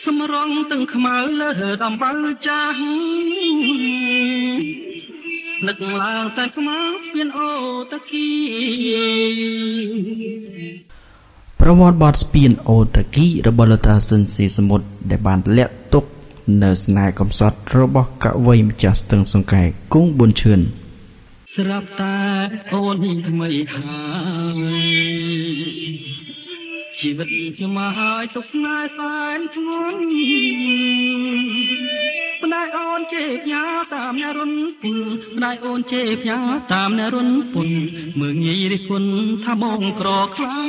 សម្រងទាំងខ្មៅលើដំបៅចាស់នឹកឡើងតែខ្មៅស្ពានអូតាគី ប្រវត្តិបទស្ពានអូតាគីរបស់លោកតាស៊ិនស៊ីសមុទ្រដែលបានលាក់ទុកនៅស្នេហ៍កំសត់របស់កវីម្ចាស់ស្ទឹងសង្កែគង់ប៊ុនឈឿន ស្រាប់តែអូនថ្មីហើយជីវិតខ្ញុំហើយទុកស្នេហ៍សែនធ្ងន់ម្ដាយអូនជេរផ្ញើតាមអ្នករុនពុនម្ដាយអូនជេរផ្ញើតាមអ្នករុនពុនមើងងាយរិះគន់ថាបងក្រខ្លាំង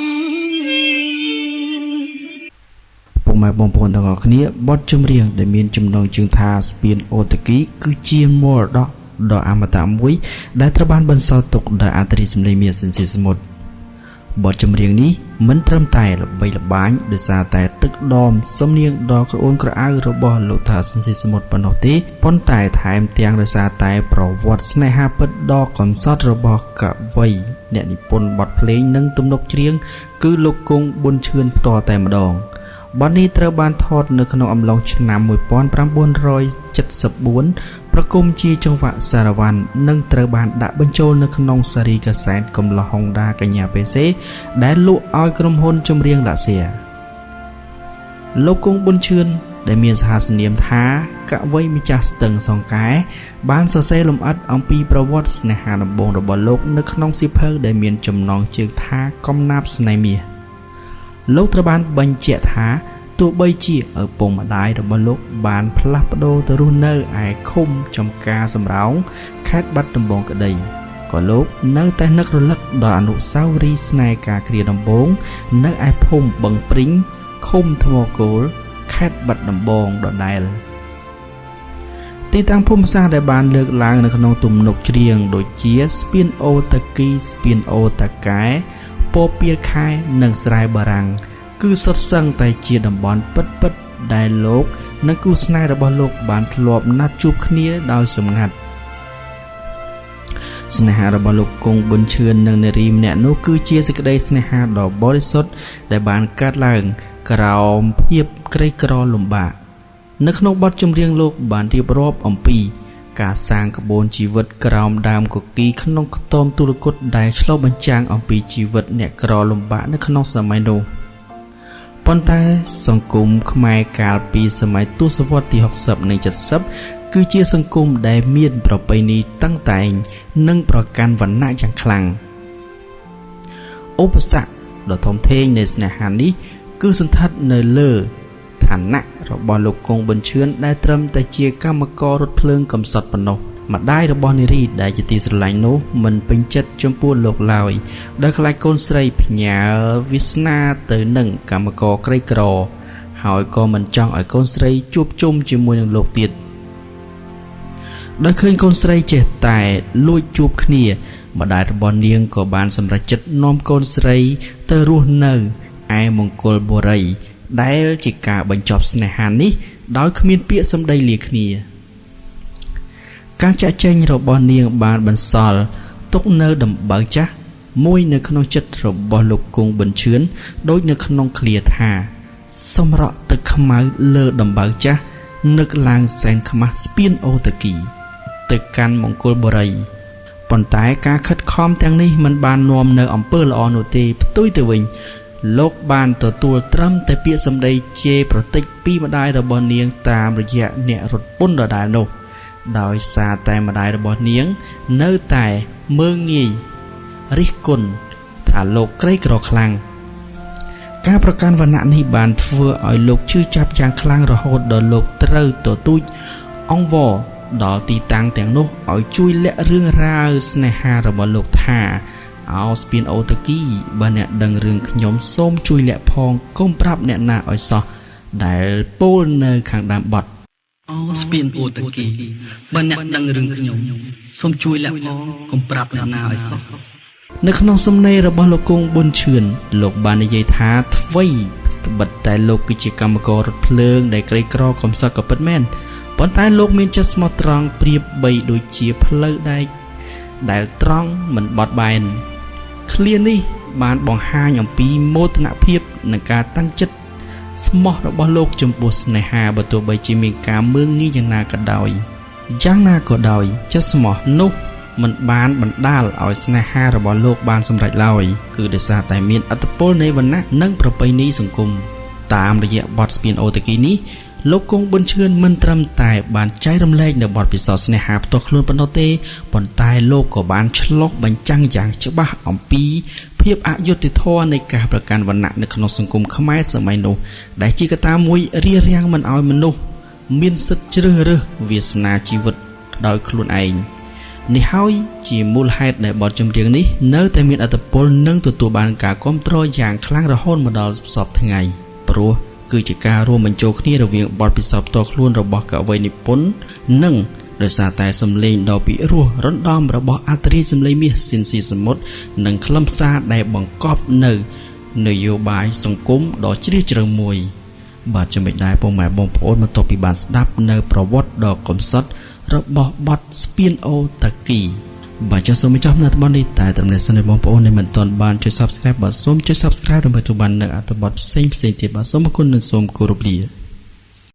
ពុកម៉ែបងប្អូនទាំងអស់គ្នាបទចម្រៀងដែលមានចំណងជើងថាស្ពានអូតាគីគឺជាមរតកដ៏អមតៈមួយដែលត្រូវបានបន្សល់ទុកដោយអត្ថន័យសម្លេងមាសសិនស៊ីសមុទ្របទចម្រៀងនេះមិនត្រឹមតែល្បីល្បាញដោយសារតែទឹកដមសំនៀងដ៏ក្រអូនក្រអៅរបស់លោកតាសិនស៊ីសមុទ្រប៉ុណ្ណោះទេប៉ុន្តែថែមទាំងដោយសារតែប្រវត្តិស្នេហាពិតដ៏កំសត់របស់កវីអ្នកនិពន្ធបទភ្លេងនិងទំនុកច្រៀងគឺលោកគង់ប៊ុនឈឿនផ្ទាល់តែម្ដងបទនេះត្រូវបានថតនៅក្នុងអំឡុងឆ្នាំ1974ប្រគំជាចង្វាក់សារ៉ាវ៉ាន់និងត្រូវបានដាក់បញ្ចូលនៅក្នុងស៊េរីកាសែតកំឡោះហុងដាកញ្ញាបេសេដែលលក់ឲ្យក្រុមហ៊ុនចម្រៀងឡាសៀលោកគង់ប៊ុនឈឿនដែលមានសហសនាមថាកវីម្ចាស់ស្ទឹងសង្កែបានសរសេរលម្អិតអំពីប្រវត្តិស្នេហាដំបូងរបស់លោកនៅក្នុងសៀវភៅដែលមានចំណងជើងថាកំណាព្យស្នេហ៍មាសលោកត្រូវបានបញ្ជាក់ថាទោះបីជាឪពុកម្ដាយរបស់លោកបានផ្លាស់ប្ដូរទៅរស់នៅឯឃុំចំការសំរោងខេត្តបាត់ដំបងក្តីក៏លោកនៅតែនឹករលឹកដល់អនុស្សាវរីយ៍ស្នេហ៍ការគ្រាដំបូងនៅឯភូមិបឹងព្រីងឃុំថ្មគោលខេត្តបាត់ដំបងដដែលទីតាំងភូមិសាស្ត្រដែលបានលើកឡើងនៅក្នុងទំនុកច្រៀងដូចជាស្ពានអូតាគីស្ពានអូតាកែពពៀលខែនិងស្រែបារាំងគឺសុទ្ធសឹងតែជាតំបន់ពិតៗដែលលោកនិងគូស្នេហ៍របស់លោកបានធ្លាប់ណាត់ជួបគ្នាដោយសម្ងាត់ស្នេហារបស់លោកគង់ប៊ុនឈឿននិងនារីម្នាក់នោះគឺជាសេចក្តីស្នេហាដ៏បរិសុទ្ធដែលបានកើតឡើងក្រោមភាពក្រីក្រលំបាកនៅក្នុងបទចម្រៀងលោកបានរៀបរាប់អំពីការសាងក្បួនជីវិតក្រោមដើមគគីក្នុងខ្ទមទុរគតដែលឆ្លុះបញ្ចាំងអំពីជីវិតអ្នកក្រលំបាកនៅក្នុងសម័យនោះប៉ុន្តែសង្គមខ្មែរកាលពីសម័យទសវត្សរ៍ទី60និង70គឺជាសង្គមដែលមានប្រពៃណីតឹងតែងនិងប្រកាន់វណ្ណៈយ៉ាងខ្លាំងឧបសគ្គដ៏ធំធេងនៃស្នេហានេះគឺសន្ធិដ្ឋនៅលើឋានៈរបស់លោកគង់ប៊ុនឈឿនដែលត្រឹមតែជាកម្មកររថភ្លើងកំសត់ប៉ុណ្ណោះម្ដាយរបស់នារីដែលជាទីស្រឡាញ់នោះមិនពេញចិត្តចំពោះលោកឡើយដោយខ្លាចកូនស្រីផ្ញើវាសនាទៅនឹងកម្មករក្រីក្រហើយក៏មិនចង់ឲ្យកូនស្រីជួបជុំជាមួយនឹងលោកទៀតដោយឃើញកូនស្រីចេះតែលួចជួបគ្នាម្ដាយរបស់នាងក៏បានសម្រេចចិត្តនាំកូនស្រីទៅរស់នៅឯមង្គលបុរីដែលជាការបញ្ចប់ស្នេហានេះដោយគ្មានពាក្យសម្ដីលាគ្នាការចាកចេញរបស់នាងបានបន្សល់ទុកនៅដំបៅចាស់មួយនៅក្នុងចិត្តរបស់លោកគង់ប៊ុនឈឿនដូចនៅក្នុងឃ្លាថាសម្រក់ទឹកខ្មៅលើដំបៅចាស់នឹកឡើងសែនខ្មាស់ស្ពានអូតាគីទៅកាន់មង្គលបុរីប៉ុន្តែការខិតខំទាំងនេះមិនបាននាំនៅអំពើល្អនោះទេផ្ទុយទៅវិញលោកបានទទួលត្រឹមតែពាក្យសម្ដីជេរប្រតិចពីម្ដាយរបស់នាងតាមរយៈអ្នករត់ពន្ធដដែលនោះដោយសារតែម្ដាយរបស់នាងនៅតែមើងងាយរិះគន់ថាលោកក្រីក្រខ្លាំងការប្រកាន់វណ្ណៈនេះបានធ្វើឲ្យលោកឈឺចាប់យ៉ាងខ្លាំងរហូតដល់លោកត្រូវទទូចអង្វរដល់ទីតាំងទាំងនោះឲ្យជួយលាក់រឿងរ៉ាវស្នេហារបស់លោកថាអោស្ពានអូតាគីបើអ្នកដឹងរឿងខ្ញុំសូមជួយលាក់ផងកុំប្រាប់អ្នកណាឲ្យសោះដែលពោលនៅខាងដើមបទ អូស្ពានអូតាគីបើអ្នកដឹងរឿងខ្ញុំសូមជួយលាក់ផងកុំប្រាប់អ្នកណាឲ្យសោះនៅក្នុងសំណេររបស់លោកគង់ប៊ុនឈឿនលោកបាននិយាយថាថ្វីត្បិតតែលោកគឺជាកម្មកររថភ្លើងដែលក្រីក្រកំសត់ក៏ពិតមែនប៉ុន្តែលោកមានចិត្តស្មោះត្រង់ប្រៀបបីដូចជាផ្លូវដែកដែលត្រង់មិនបត់បែនឃ្លានេះបានបង្ហាញអំពីមោទនភាពនិងការតាំងចិត្ត ស្មោះរបស់លោកចំពោះស្នេហាបើទោះបីជាមានការមើងងាយយ៉ាងណាក៏ដោយយ៉ាងណាក៏ដោយចិត្តស្មោះនោះមិនបានបណ្ដាលឲ្យស្នេហារបស់លោកបានសម្រេចឡើយគឺដោយសារតែមានឥទ្ធិពលនៃវណ្ណៈនិងប្រពៃណីសង្គមតាមរយៈបទស្ពានអូតាគីនេះលោកគង់ប៊ុនឈឿនមិនត្រឹមតែបានចែករំលែកនៅបទពិសោធន៍ស្នេហាផ្ទាល់ខ្លួនប៉ុណ្ណោះទេប៉ុន្តែលោកក៏បានឆ្លុះបញ្ចាំងយ៉ាងច្បាស់អំពីភាពអយុត្តិធម៌នៃការប្រកាន់វណ្ណៈនៅក្នុងសង្គមខ្មែរសម័យនោះដែលជាកត្តាមួយរារាំងមិនឲ្យមនុស្សមានសិទ្ធិជ្រើសរើសវាសនាជីវិតដោយខ្លួនឯងនេះហើយជាមូលហេតុដែលបទចម្រៀងនេះនៅតែមានឥទ្ធិពលនិងទទួលបានការគាំទ្រយ៉ាងខ្លាំងរហូតមកដល់សព្វថ្ងៃព្រោះគឺជាការរួមបញ្ចូលគ្នារវាងបទពិសោធន៍ផ្ទាល់ខ្លួនរបស់កវីនិពន្ធនិងដោយសារតែសម្លេងដ៏ពិរោះរណ្ដំរបស់អធិរាជសម្លេងមាសស៊ីនស៊ីសមុទ្រនិងខ្លឹមសារដែលបង្កប់នៅនយោបាយសង្គមដ៏ជ្រាលជ្រៅមួយបាទចំណុចដែរពុកម៉ែបងប្អូនបន្ទាប់ពីបានស្ដាប់នៅប្រវត្តិដ៏កំសត់របស់បទស្ពានអូតាគីបាទចុះសូមបញ្ចប់នៅអត្ថបទនេះតែត្រឹមនេះសិនបងប្អូនដែលមិនទាន់បានចុច Subscribe បាទសូមចុច Subscribe ដើម្បីទទួលបាននូវអត្ថបទផ្សេងៗទៀតបាទសូមអរគុណនិងសូមគោរពលា។